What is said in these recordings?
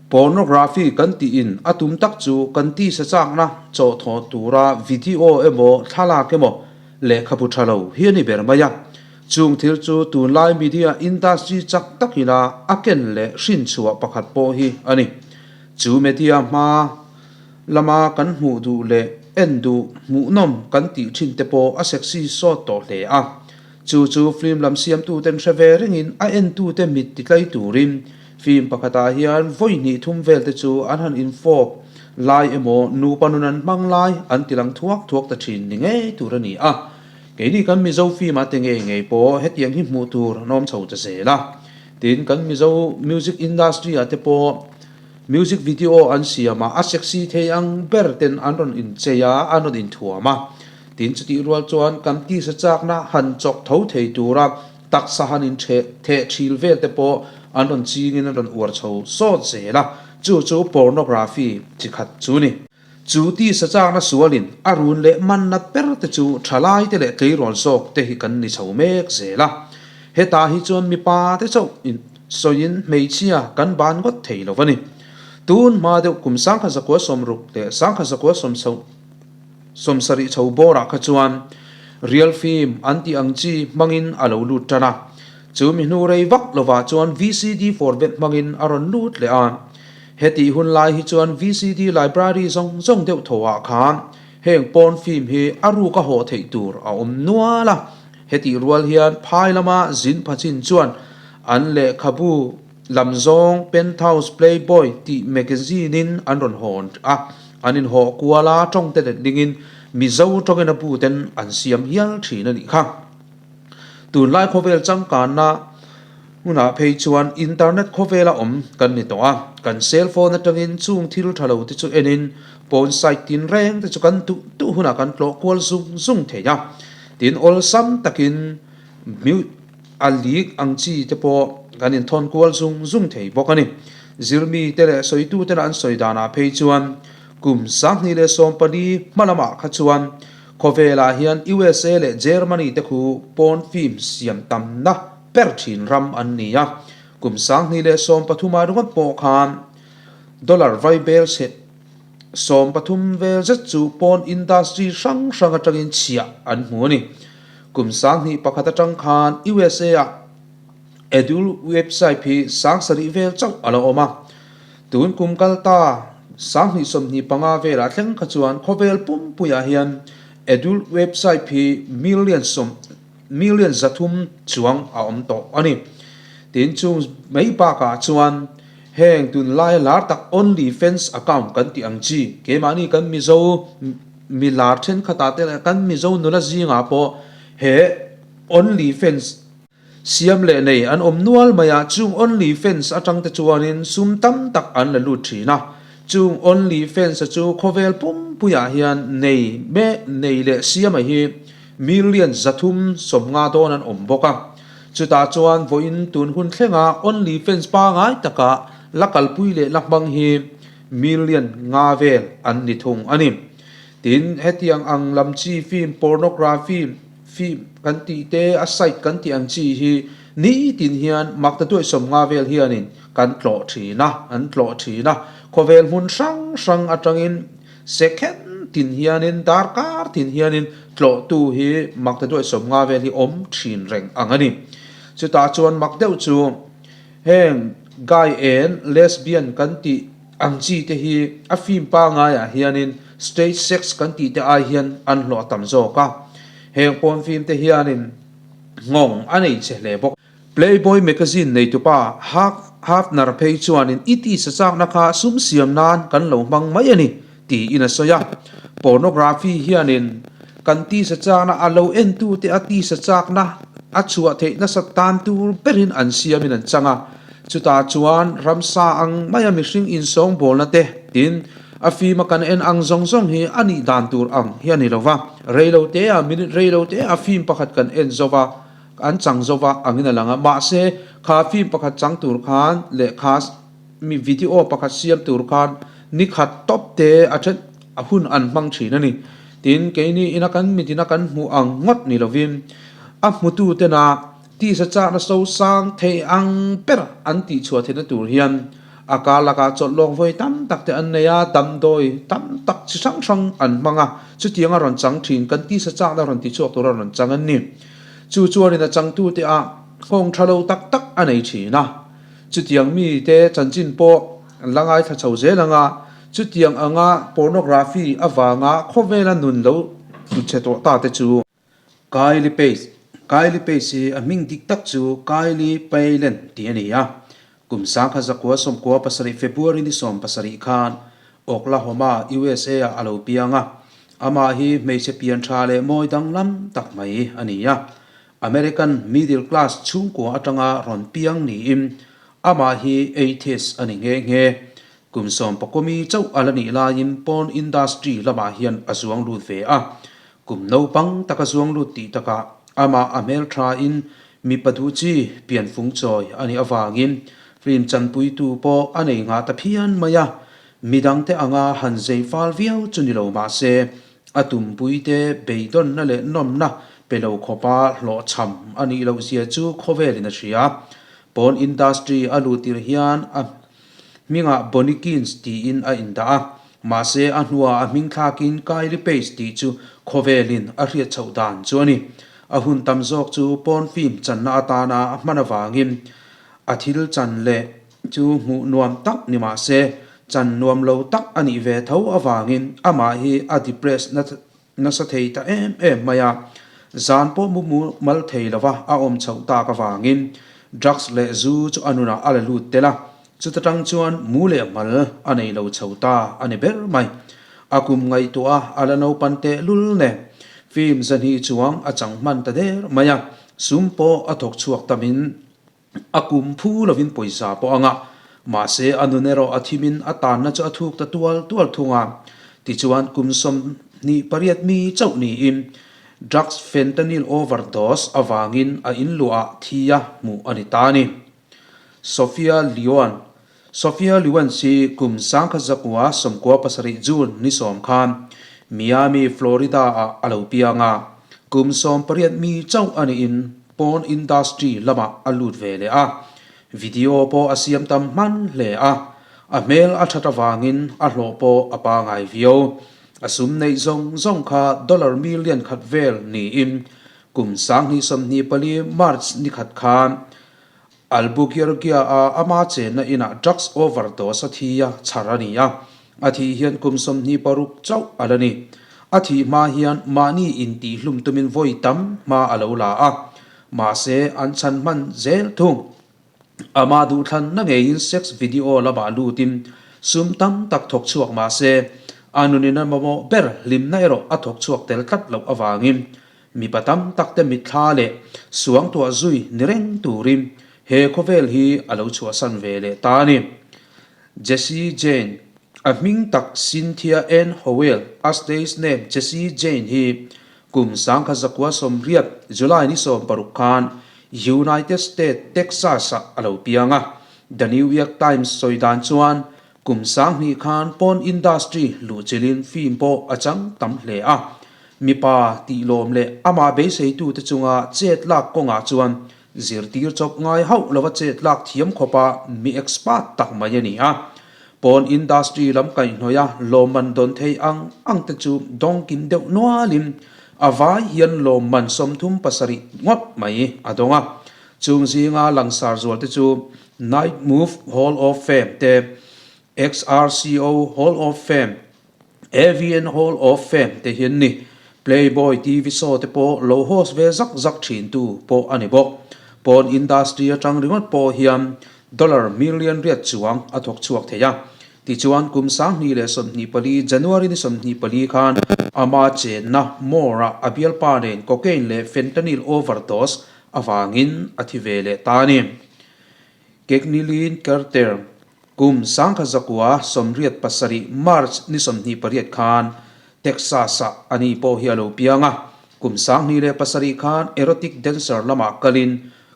Pornography kan tiin a tum tak chu kan tisa chakna chawhthawh tura video emaw thlalak emaw lehkhabu tha lo hi a ni ber mai a. Chung thil chu tunlai media industry chak takina a ken leh hrinchhuah pakhat pawh hi a ni. Chu media hma lama kan hmuh duh leh en duh hmuhnawm kan tih thin te pawh a sexy sawt tawh hle a. Chu chu film lam siamtuten hre ve rengin a entute mit titlai turin film pakhatah hian vawi hnih thum vel te chu an han infawp lai emaw nupa nun an hmang lai an ti lang thuak thuak ta thin ni ngei tur a ni a. Keini kan Mizo film ah te ngei ngei pawh hetiang hi hmuh tur an awm chho ta zel a. Tin, kan Mizo music industry ah te pawh Music video an siam a, a sexy thei ang ber ten an rawn inchei a, an rawn inthuam a. Tin, chutih rual chuan kan tisa chakna han chawk tho thei tura taksa han intheh theh thil vel te pawh an rawn chingin an rawn uar chho sawt zel a, chu chu pornography chi khat chu ni. Chu tisa chakna sualin a run leh man nat ber te chu thalai te leh tleirawl zawk te hi kan ni chho mek zel a. Hetah hi chuan mipa te chauh in sawiin hmeichhia kan ban ngawt thei lo a ni. Tun hma deuh kum 1960 leh 1970 chho bawrah kha chuan real film an tih ang chi hmangin a lo lut tan a. Chu mi hnu rei vak lovah chuan VCD format hmangin a rawn lut leh a. Hetih hun lai hi chuan VCD library zawng zawng deuh tho ah khan heng porn film hi a ruk a hawh theih tur a awm nual a. Hetih rual hian phai lama zin phachin chuan an lehkhabu lam zawng Penthouse Playboy tih magazine in an rawn hawn a, an inhawh kual a tawngte let dingin Mizo tawngin a bu ten an siam hial thin a nih kha. Tunlai khawvel changkanna hmunah phei chuan internet khawvela awm kan ni tawh a, kan cell phone atangin chung thil tha lo te chu enin pawn site tin reng te chu kan duh duh hunah kan tlawh kual zung zung thei a. Tin, awlsam takin a leak ang chi te pawh kan inthawn kual zung zung thei bawk a ni. Zirmi te leh sawitu tena an sawi danah phei chuan kum 2014 hma lamah kha chuan Khawvelah hian USA leh Germany te khu pawn film siam tamna per thin ram an ni a, kum 2013 ah ringawt pawh khan dollar vaibel chhe 13 vel zet chu pawn industry hrang hrang atangin chhiah an hmu a ni. Kum 2001 atang khan USA ah adult website hi 7,000 vel chauh a la awm a. Tun kum kal ta 2025 velah thleng kha chuan khawvel pumpuiah hian adult website hi million sawm million 300 chuang a awm tawh a ni. Tin chung mai bakah chuan heng tunlaia lar tak only fans account kan tih ang chi keimahni kan Mizo mi lar thenkhatah te leh kan Mizo nula zingah pawh he only fans Siam leh nei an awm nual mai a, chung only fans atang te chuanin sum tam tak an la lut thin a. Chung only fans a chu khawvel pumpuiah hian nei meh nei leh siama hi million 350 dawn an awm bawk a. Chutah chuan vawiin tun hun thlenga only fans pangai taka la kalpui leh la hmang hi million nga vel an ni thung a ni. Tin, hetiang ang lam chi film pornography Film kan tih te, a site kan tih ang chi hi nitin hian makta tuai 50 vel hianin kan tlawh thin a, an tlawh thin a. Khawvel hmun hrang hrang atangin second tin hianin darkar tin hianin tlawhtu hi makta tuai 50 vel hi awm thin reng ang a ni. Chutah chuan mak deuh chu heng gay and lesbian kan tih ang chi te hi a film pangaiah hianin straight sex kan tih te ai hian an hlawh tam zawk a. Heng pawn film te hianin nghawng a nei che hle bawk. Playboy magazine neitupa Hugh Hefner phei chuanin i tisa chakna kha sum siam nan kan lo hmang mai a ni tiin a sawi a. Pornography hianin kan tisa chakna a lo entute a tisa chakna a chhuah theih nasa tan tur berin an siamin an chang a. Chutah chuan ramsa ang maia mihring insawngbawlna te tin a fima kan en ang zawng zawng hi a nih dan tur ang hi a ni lo va. Reilo te a minute reilo te a film pakhat kan en zo va, an chang zo va angin a lang a. Mahse, kha film pakhat chang tur khan leh kha mi video pakhat siam tur khan ni khat tawp te a then a hun an hmang thin a ni. Tin, keini ina kan mitin a kan hmuh ang ngawt ni lovin a hmutu tena Tisa chakna so sang thei ang ber an tih chhuah theihna tur hian A kar lakah chawlh lawk vawi tam tak te an nei a, damdawi tam tak chi hrang hrang an hmang a, chutianga rawn chang thin kan tisa chakna rawn ti chhuak tura rawn chang an ni. Chu chuanin a changtute ah nghawng tha lo tak tak a nei thin a, chutiang mite chanchin pawh an la ngaithla chho zel ang a, chutiang anga pornography avanga khawvela nun lo tluchhe tawh ta te chu. Kylie Pace, Kylie Pace hi a hming dik tak chu Kylie Paylen tih a ni a. Kum 1997 February ni 17 khan Oklahoma, USA ah a lo piang a. Amah hi hmeichhe pian tha leh mawi danglam tak mai a ni a. American middle class chhungkua atanga rawn piang niin amah hi atheist a ni nghe nghe. Kum sawmpakawmi chauh a la nih laiin porn industry lamah hian a zuang lut ve a. Kum naupang taka zuang lut tih takah amah a hmelthain mipa duh chi pianfung chawi a nih avangin film chanpuitu pawh a nei ngah ta phian mai a. Midangte anga han zei fal viau chu ni lo mah se a tumpuite beidawnna leh nawmna pe lo khawpa hlawhchham a nih loh zia chu khawvelin a hria. Porn industry a luh tirh hian a Hmingah Bonnie Kins tiin a indah a, mahse a hnuah a hming thlakin Kylie Pace tih chu khawvelin a hriat chhoh dan chu a ni. A hun tam zawk chu porn film channa atana a hman avangin a thil chan leh chu hmuh nuam tak ni mah se, chan nuam lo tak a nih ve tho avangin amah hi a depress Nasa thei ta em em mai a, zan pawh mu mu mal thei lova a awm chhoh tak avangin drugs leh zu chu a nunah a la lut tel a, chuta tang chuan mu leh mal a nei lo chho ta a ni ber mai. A kum ngaihtuah a la naupan teh lul nen film zahnih chuang a chang hman ta der mai a, sum pawh a thawk chhuak tamin A kum phu lovin pawisa pawh a ngah. Mahse, a nun erawh a thimin a tanna chu a thuk ta tual tual thung a. Tichuan, kum 28 mi chauh niin drugs fentanyl overdose avangin a inluah ah thi a hmuh a ni ta a ni. Sophia Leon Sophia Lewans hi kum 1997 June ni sawm khan Miami, Florida ah a lo piang a. Kum 18 mi chauh a niin Porn industry lamah a lut ve leh a, video pawh a siam tam hman hle a, a hmel a that avangin a hlawh pawh a pangai viau. A sum neih zawng zawng kha dollar million khat vel niin kum 2024 March ni khat khan Albuquerque-a ama chenna inah drugs overdose a thi a chhar a ni a, a thih hian kum 26 chauh a la ni. A thih hma hian mahni intihhlum tumin vawi tam hma a lo la a, mahse an chhan hman zel thung. Amah duhthlanna ngeiin sex video lamah lutin sum tam tak thawk chhuak mahse a nunin a mamawh ber hlimna erawh a thawk chhuak tel tlat loh avangin Mipa tam tak te mitthla leh suangtuah zui ni reng turin he khawvel hi a lo chhuahsan ve leh ta a ni. Jessie Jane, a hming tak Cynthia Ann Howell, a stage name Jessie Jane hi kum 1980 July ni 16 khan United States, Texas-ah a lo piang a. The New York Times sawi dan chuan kum 2000 khan porn industry luhchilhin film pawh a chang tam hle a. Mipa tih lawm leh amah beiseitute chunga chet lak kawngah chuan zirtir chawp ngai hauh lova chet lak thiam khawpa mi expert tak mai a ni a. Porn industry lam kaihhnawih a lawmman dawn thei ang ang te chu dawngkim deuh nualin a vai hian lawmman 37 ngawt mai a dawng a. Chung zinga langsar zual te chu Night Move Hall of Fame te, XRCO Hall of Fame, AVN Hall of Fame te hian ni. Playboy TV show te pawh lo host ve zak zak thin tu pawh a ni bawk. Porn industry atang ringawt pawh hian dollar million riat chuang a thawk chhuak thei a. Tichuan kum 2024 January ni 24 khan ama chenna Moore-ah a bialpa nen cocaine leh fentanyl overdose avangin a thi ve leh ta a ni. Keknilin Carter, Kum 1987 March ni 28 khan Texas-ah a ni pawh hi a lo piang a. Kum 2007 khan erotic dancer lamah kalin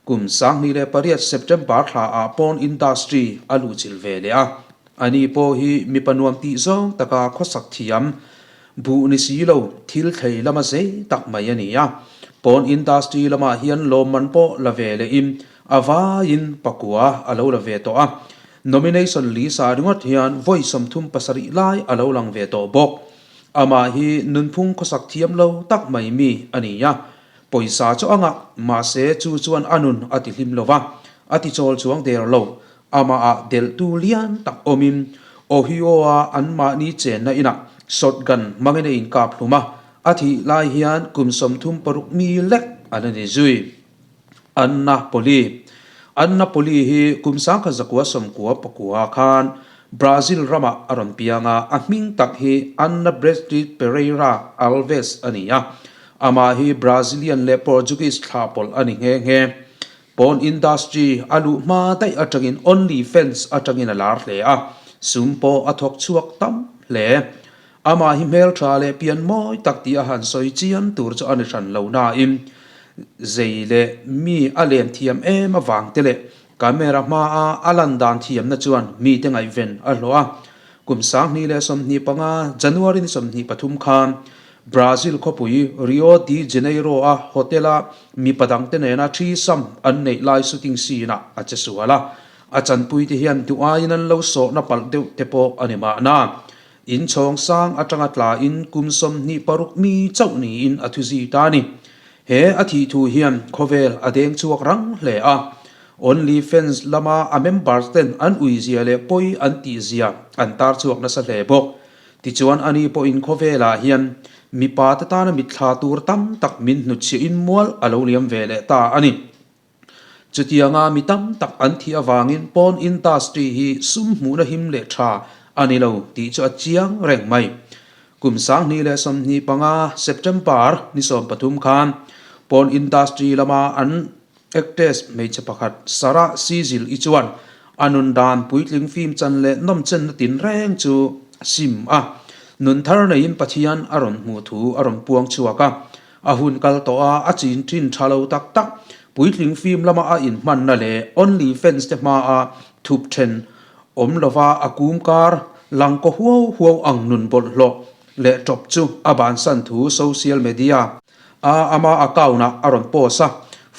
kum 2008 September thlaah porn industry a luhchilh ve leh a. A ni pawh hi mipa nuam tih zawng taka khawsak thiam buh ni si lo thil thlei lama zei tak mai a ni a. Porn industry lamah hian lawmman pawh la ve lehin a vaiin pakua a lo la ve tawh a. Nomination list-ah ringawt hian vawi 37 lai a lo lang ve tawh bawk. Amah hi nunphung khawsak thiam lo tak mai mi a ni a. Pawisa chu a ngah, mahse chu chuan a nun a ti hlim lo va, a ti chawl chuang der lo. Amahah delhtu lian tak awmin Ohio-a anmahni chenna inah shotgun hmangin a inkap hlum a, a thih lai hian kum 36 mi lek a la ni zui. Anna Poli Anna Poli hi kum 1999 khan Brazil ramah a rawn piang a, a hming tak hi Anna Beatriz Pereira Alves a ni a. Amah hi Brazilian leh Portuguese thlah pawlh a ni nghe nghe. Porn industry a luh hma daih atangin OnlyFans atangin a lar hle a, sum pawh a thawk chhuak tam hle. Amah hi hmeltha leh pian mawi tak tih a han sawi chiam tur chu a ni hran lo nain zei leh mi a lem thiam em avang te leh camera hmaa a lan dan thiamna chuan mite ngaihven a hlawh a. Kum 2025 January ni 23 khan Brazil khawpui Rio de Janeiro-a hotel-a mipa dangte nena threesome an neih lai shooting scene-ah a che sual a. A chanpuite hian duh aiin an lo sawhna palh deuh te pawh a ni mahna. Inchhawng sang atanga tlain kum 26 mi chauh niin a thuzi ta a ni. He a thih thu hian khawvel a deng chhuak rang hle a. Only Fans lama a members ten an ui zia leh pawi an tih zia an tar chhuak nasa hle bawk. Tichuan ani pawhin khawvelah hian mipa te tana mitthla tur tam tak min hnutchhiah in mual a lo liam ve leh ta a ni. Chutianga mi tam tak an thih avangin porn industry hi sum hmuhna him leh tha a ni lo tih chu a chiang reng mai. Kum 2025 September ni 13 khan porn industry lama an actress hmeichhe pakhat Sarah Sizzle-i chuan a nun dan puitling fim chan leh nawmchenna tinreng chu a sim a, nun thar neiin Pathian a rawn hmuh thu a rawn puang chhuak a. A hun kal tawh a, a chin thin tha lo tak tak. Puitling film lama a inhmanna leh Only Fans te hmaa thup then awm lova a kum kar lang kaw huau huau ang nun bawlhhlawh leh tawp chu a bansan thu social media a ama account ah a rawn post a.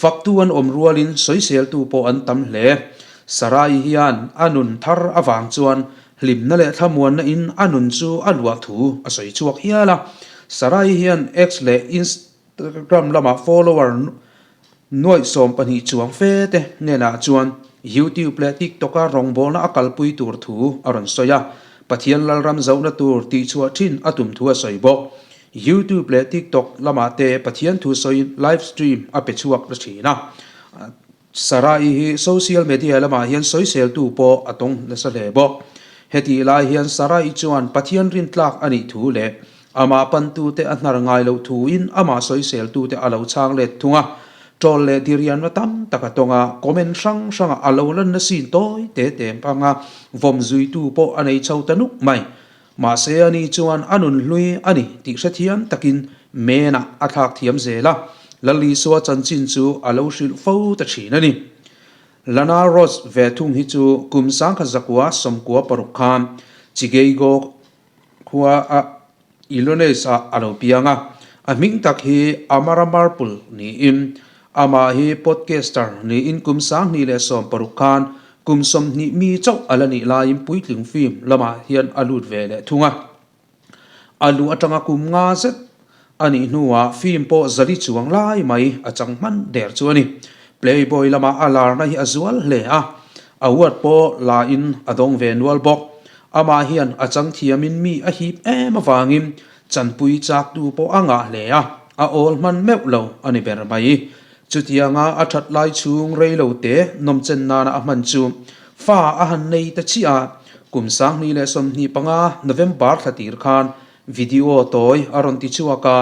Faktu an awm rualin sawiseltu pawh an tam hle. Sarai hian a nun thar avang chuan Hlimna leh thlamuanna in a nun chu a luah thu a sawi chhuak hial a. Sarai hian X leh Instagram lamah follower nuaih 12 chuang fe te hnenah chuan YouTube leh TikTok a rawngbawlna a kalpui tur thu a rawn sawi a, Pathian Lalram zohna tur tihchhuah thin a tum thu a sawi bawk. YouTube leh TikTok lamah te Pathian thu sawiin live stream a pe chhuak ta thin a. Sarai hi social media lamah hian sawiseltu pawh a tawng nasa hle bawk. Hetih lai hian Sarai chuan Pathian rintlak a nih thu leh amah pantute a hnar ngai loh thuin amah sawiseltute a lo chhang let thung a. Troll leh dirianna tam tak a tawng a, comment hrang hrangah a lo lanna sin tawi te te hmanga vawm zuitu pawh a nei chho ta nuk mai. Mahse ani chuan a nun hlui a ni tih hrethiam takin Menah a thlak thiam zel a, Lal Isua chanchin chu a lo hrilh fo ta thin a ni. Lana Rhodes ve thung hi chu kum 1996 khan Chicago khua a Illinois ah a lo piang a, a hming tak hi Amara Marple niin Amah hi podcaster niin kum 2016 khan kum 20 mi chauh a la nih laiin puitling film lamah hian a lut ve leh thung a. A luh atanga kum nga zet a nih hnuah film pawh zali chuang lai mai a chang hman der chu a ni. Playboy lama a larna hi a zual hle a, award pawh la in a dawng ve nual bawk. Amah hian a chang thiamin mi a hip em avangin Chanpui chaktu pawh a ngah hle a, a awl hman meuh lo a ni ber mai. Chutianga a that lai chhung rei lo te nawmchen nana a hman chu fa a han nei ta chiah a, kum 2025 November thla tir khan video tawi a rawn ti chhuak a.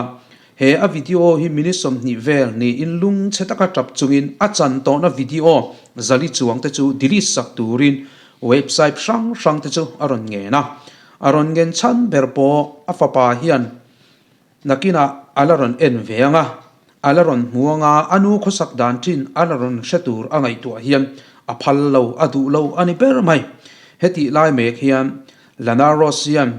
He a video hi minute 20 vel niin lungchhe taka tap chungin a chan tawhna video zali chuang te chu delete sak turin website hrang hrang te chu a rawn ngen a. A rawn ngen chhan ber pawh a fapa hian nakinah a la rawn en ve ang a, a la rawn hmu ang a, a nu khawsak dan thin a la rawn hre tur a ngaihtuah hian a phal lo, a duh lo a ni ber mai. Hetih lai mek hian Lana Rose hian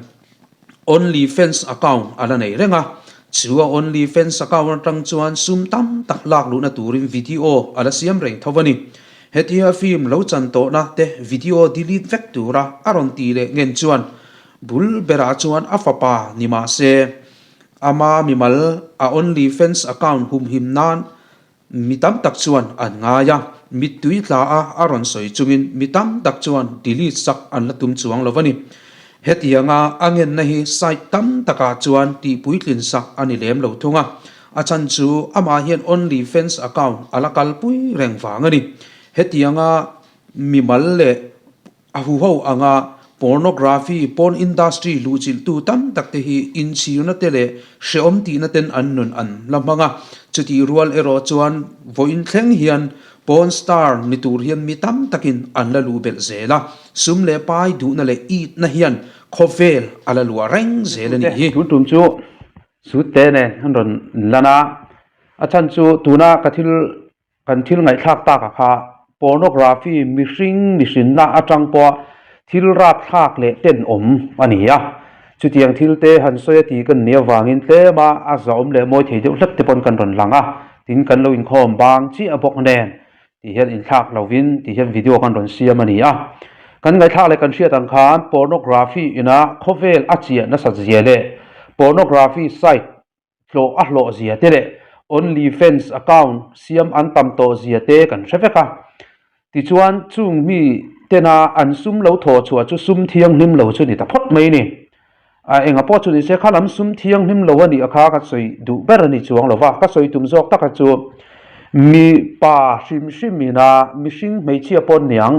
Only Fans account a la nei reng a, chu a Only Fans account atang chuan sum tam tak lak luhna turin video a la siam reng tho a ni. Hetia film lo chan tawhna te video delete vek tura a rawn tih leh ngen chuan bul berah chuan a fapa ni mah se ama mimal a OnlyFans account humhim nan Mi tam tak chuan an ngai a, mittui tla a a rawn sawi chungin mi tam tak chuan delete sak an la tum chuang lo a ni. Hetianga a ngenna hi site tam takah chuan tihpuitlin sak a ni lem lo thung a, a chhan chu amah hian OnlyFans account a la kalpui reng vang a ni. Hetianga mimal leh A huho anga pornography, porn industry luhchilhtu tam tak te hi inchhirna te leh hrehawm tihna ten an nun an la hmang a. Chutih rual erawh chuan vawiin thleng hian porn star ni tur hian mi tam takin an la luh belh zel a. Sum leh pai duhna leh itna hian khawvel a la luah reng zel a nih hi. Tun tum chu Sutte nen an rawn lan a, a chhan chu tuna ka thil Kan thil ngaihthlak tak a kha pornography mihring mihrinna atang pawha thil rapthlak leh tenawm a ni a. Chutiang thil te han sawi a tih kan nih avangin tlema a zahawm leh mawi thei deuh hlek te pawn kan rawn lang a, tin kan lo inkhawm bang chiah bawk nen tih hian inthlak lovin tih hian video kan rawn siam a ni a. Kan ngaihthlak leh kan hriat ang khan pornography ina khawvel a chiah nasat zia leh pornography site hlawh a hlawh zia te leh OnlyFans account siam an tam tawh zia te kan hre vek a. Tichuan, chung mi tena an sum lo thawh chhuah chu sum thianghlim lo chu ni ta phawt mai ni. A enga pawh chu ni se, kha lam sum thianghlim lo a nih a kha ka sawi duh ber a ni chuang lo va, ka sawi tum zawk taka chu mipa hrim hrim ina mihring hmeichhia pawh niang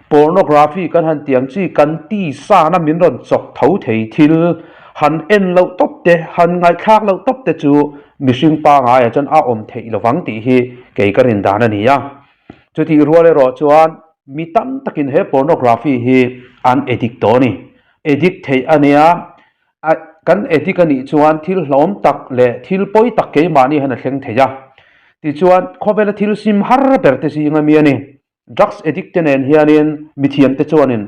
Pornography kan han tiang chi kan tisana min rawn chawk tho thei thil han en loh tawp te, han ngaihthlak loh tawp te chu mihring pangaiah chuan a awm theih lovang tih hi kei ka rin dan a ni a. Chutih rual erawh chuan mi tam takin he pornography hi an addict tawh a ni. Addict theih a nia, kan addict a nih chuan thil hlawm tak leh thil pawi tak keimahni hian a thleng thei a. Tichuan khawvela thil sim har ber te zinga mi a ni. Drugs addict te nen hianin mithiam te chuanin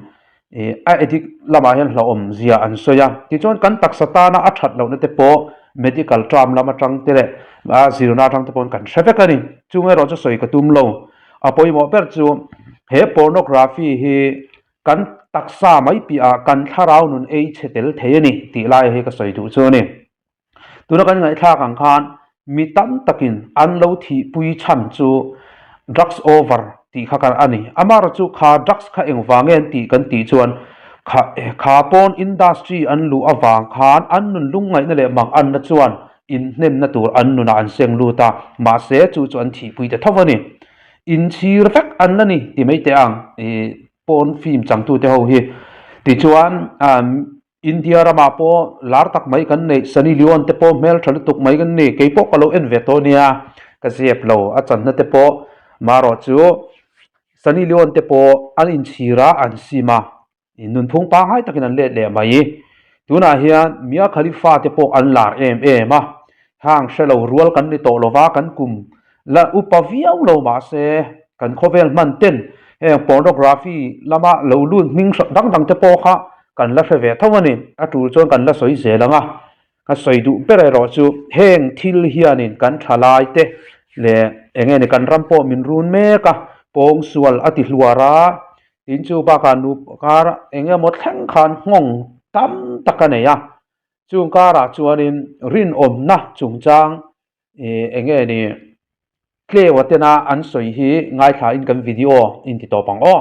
a addict lamah hian hlauhawm zia an sawi a, tichuan kan taksa tana a that lohna te pawh medical term lam atang te leh a zirna atang te pawhin kan hre vek a ni. Chung erawh chu sawi ka tum lo. A pawimawh ber chu he pornography hi kan taksa mai piahah kan thlarau nun ei chhe tel thei a ni tih lai hi ka sawi duh chu a ni. Tuna kan ngaihthlak ang khan mi tam takin an lo thihpui chhan chu drugs over tih kha kan a ni. Amaherawh chu kha drugs kha engvang nge an tih kan tih chuan kha kha pawn industry an luh avang khan an nun lungngaihna leh mang anna chuan inhnemna tur an nunah an seng lut a, mahse chu chu an thihpui ta tho a ni. Inchhir vek an la ni ti mai teh ang ih pawn film changtute ho hi. Tichuan India ramah pawh lar tak mai kan neih, Sunny Leone te pawh hmel tha lutuk mai kan ni, kei pawh ka lo en ve tawh nia, ka zep lo, a channa te pawh marawh chu Sunny Leone te pawh an inchhir a, an sim a, nunphung pangngai takin an let leh mai. Tunah hian Mia Khalifa te pawh an lar em em a, hang hre lo rual kan ni tawh lova kan kum La upa viau lo mahse kan khawvel hman ten heng pornography lama lo lut hming dang dang te pawh kha kan la hre ve tho a ni. A tul chuan kan la sawi zel ang a, ka sawi duh ber erawh chu heng thil hianin kan thalai te leh eng nge ni kan ram pawh min run mek a, pawngsual a ti hluar a, tin chu bakah nupa kar eng emaw thleng khan nghawng tam tak a nei a, chung karah chuanin rinawmna chungchang Ih eng nge ni Tleu a tena an sawi hi ngaithla in kan video in ti tawp ang aw.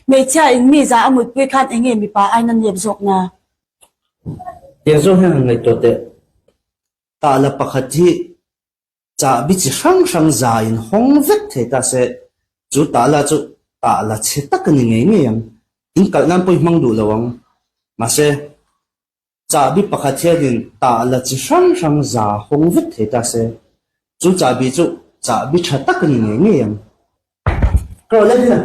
Hmeichhia in mi za a mutpui khan eng nge mipa ain a nep zawk na? Tiang zawng hian han ngaihtuah teh. Tah la pakhat hi chahbi chi hrang hrang za in hawng vek thei ta se, chu tah la chu tah la chhe tak a ni ngei ngei ang. In kalh nan pawh i hmang duh lo ang. Mahse. Chahbi pakhat hianin tah la chi hrang hrang za hawng vek thei ta se, chu chahbi chu chahbi tha tak a ni ngei ngei ang. Ka rawn let hian.